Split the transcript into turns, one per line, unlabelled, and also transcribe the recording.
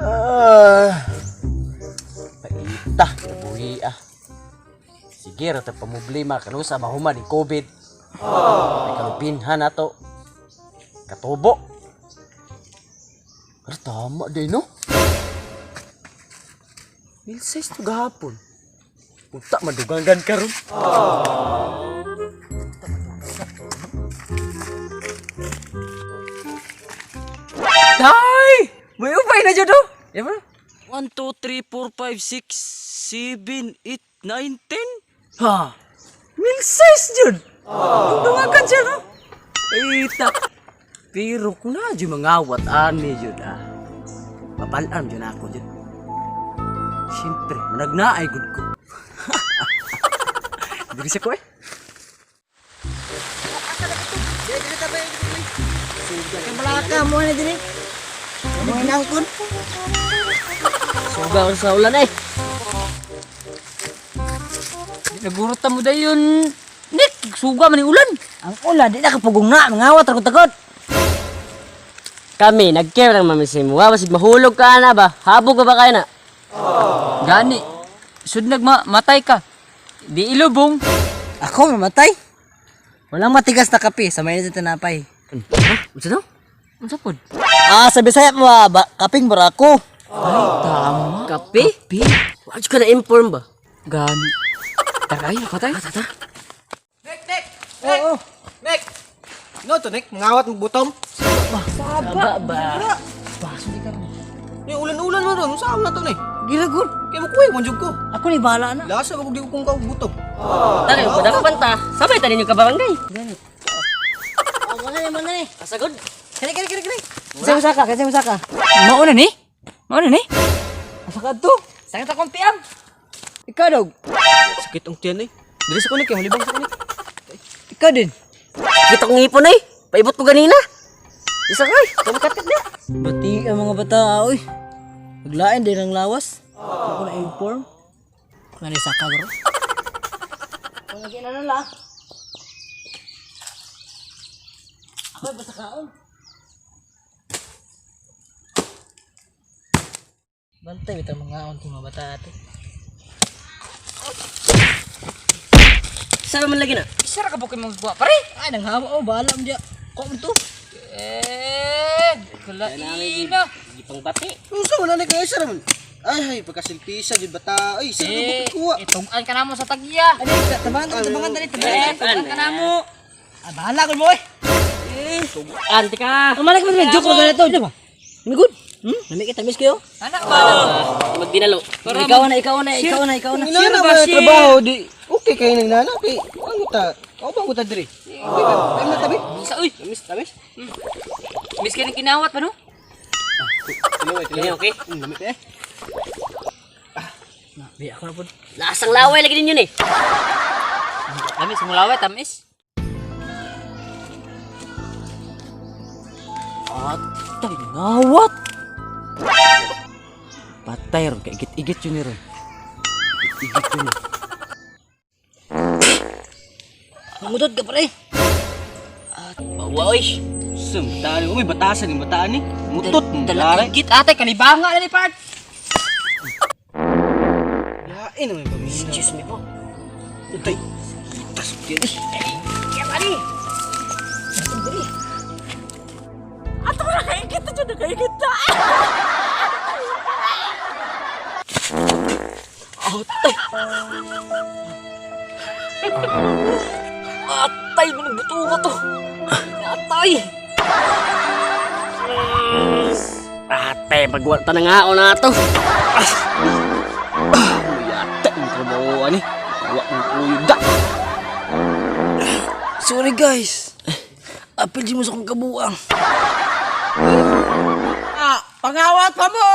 Ah. Paita, buhi ah. Sige ra ta pamblema kanusa mahuman ni COVID. May kalupinhan nato. Katubo. Pero tama din no? Mil size to gahapon. Punta madugangan karon.
Tay! May upay na dyan oh! Yan ba?
1, 2, 3, 4, 5, 6, 7, 8, 9, 10.
Ha? Mil size dyan! Dungagan siya no? Ita.
Pero kung na dyan mangawat ani dyan ah. Mapalam dyan ako dyan. Siyempre, managnaay gud ko. Diri siya ko eh.
Balaka mo na diri. Mo na kun.
Suga ko sa ulan eh.
Nagurot mo dayon. Nick, suga man ni ulan.
Ang ulan di na kapugong na, mangawat ra ko takot.
Kami, nag-care lang mami sa imo. Wa, basig mahulog ka na ba? Habog ka ba kayo na?
Gani. Sud nagma matay ka. Di ilubong.
Ako mamatay. Walang matigas na kape sa may sa tinapay.
Ha? Unsa daw?
Unsa pod?
Ah, sa Bisaya ba, ba kaping barako.
Ay, tama.
Kape? Kape? Wa ka na inform ba?
Gani. Taray, patay.
Tata.
Oo.
Nek! No to Nek, mangawat mo butom.
Ba ba?
Ni ulan-ulan man ron, unsa na to ni?
Giragon.
Kay mo kuy, mo jud ko.
Ako ni bahala na.
Lasa ba kog di ko kung ka og butom.
Tara, padakpan ta. Sabay ta ninyo ka barangay.
Oh, mo na ni, mo na ni.
Pasagod.
Kani kani kani kani. Kasi musaka, kasi musaka.
Mauna ni? Mauna ni?
Asa ka to?
Sakit akong piam.
Ikaw dog.
Sakit ang tiyan eh. Dili sa kunik kay malibang sa kunik.
Ikaw din.
Kita kong ipon eh. Paibot ko ganina. Isa kay. Kamakatit na.
Bati ang mga bata, oy. Naglain din ang lawas. Ako na inform. Nga ni saka bro. Pangagin na nala. Ako basta kaon. Bantay bitaw mga aon mga bata ate.
Sa man lagi na.
Isa ra ka bukid mong buwa pare.
Ay nanghawa oh bahala mo diya. Ko mo to.
Eh, kalaina.
Gipang bati.
Unsa man na kay sir man? Ay hay pagkasilpisa jud bata. Ay sir
Eh,
ko kuha.
itong-an ka namo sa tagya.
Ay tabangan tabangan dali tabangan.
Eh, itong-an ka namo.
Ah, bahala ko mo oy.
Ante ka.
Ang malaki man joke ko ganito, di ba? Migud. Nami kita miss kayo.
Anak ba?
Magdinalo.
Ikaw na, ikaw na, ikaw na, ikaw na.
Kung inana
ba,
ba
sir?
trabaho di okay kay nang nana kay ano ta? Kao ba ko ta diri? Okay ba? Ay na tabi.
Sa uy,
Tamis, tamis.
miss ka ng kinawat pa no?
Tilaw,
Kini okay.
Lamit eh.
Di ako na pud.
Lasang laway lagi ninyo ni.
Tamis, mulaway, tamis.
Atay, ngawat! Patay ron, kay igit-igit yun ni ron. Igit-igit yun eh.
Mangudod ka pare.
Bawa oy.
Sum, taan uy batasan ni bataan ni. Mutot mo.
Dala igit ate, kalibanga na ni part.
Lain naman pamilya.
Excuse me po.
Utay. Tas tiyan eh.
Kaya ani.
Ato na kaigit na dyan, nakaigit na.
Atay. Atay, manong buto ko to. Atay. Atay, pagwala ta na nga o na to.
Yata ang trabaho ani. Wa ang kuyog da.
Sorry guys. Apil di mo sa akong kabuang.
Ah, pangawat pa mo!